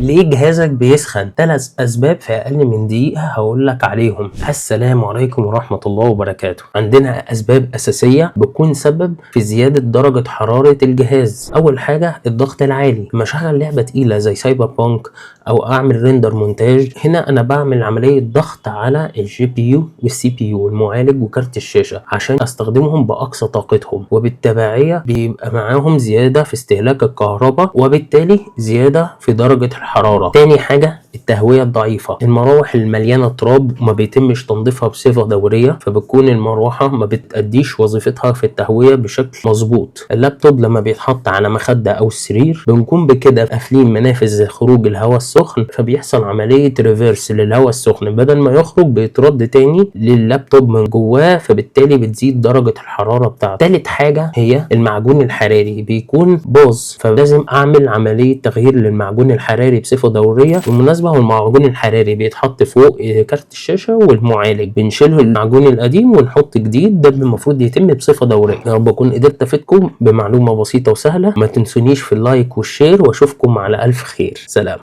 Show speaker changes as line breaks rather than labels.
ليه جهازك بيسخن؟ 3 اسباب في اقل من دقيقة هقول لك عليهم. السلام عليكم ورحمة الله وبركاته. عندنا اسباب اساسية بتكون سبب في زيادة درجة حرارة الجهاز. اول حاجة الضغط العالي. لما اشغل لعبة تقيلة زي Cyberpunk او اعمل render مونتاج، هنا انا بعمل عملية ضغط على ال GPU وال CPU، المعالج وكارت الشاشة، عشان استخدمهم باقصى طاقتهم، وبالتبعية بيبقى معاهم زيادة في استهلاك الكهرباء وبالتالي زيادة في درجة الحرارة. تاني حاجة التهوية الضعيفة. المراوح المليانة تراب وما بيتمش تنظيفها بصفة دورية، فبتكون المروحة ما بتأديش وظيفتها في التهوية بشكل مظبوط. اللابتوب لما بيتحط على مخدة أو السرير بنكون بكده قافلين منافذ خروج الهواء السخن، فبيحصل عملية reverse للهواء السخن، بدل ما يخرج بيترد تاني لللابتوب من جواه، فبالتالي بتزيد درجة الحرارة بتاعته. تالت حاجة هي المعجون الحراري بيكون باظ، فلازم أعمل عملية تغيير للمعجون الحراري بصفة دورية. بالمناسبة هو المعجون الحراري بيتحط فوق كارت الشاشة والمعالج، بنشيله المعجون القديم ونحط جديد، ده المفروض يتم بصفة دورية. يا رب أكون قدرت أفيدكم بمعلومة بسيطة وسهلة. ما تنسونيش في ال like وال share، وأشوفكم على ألف خير. سلام.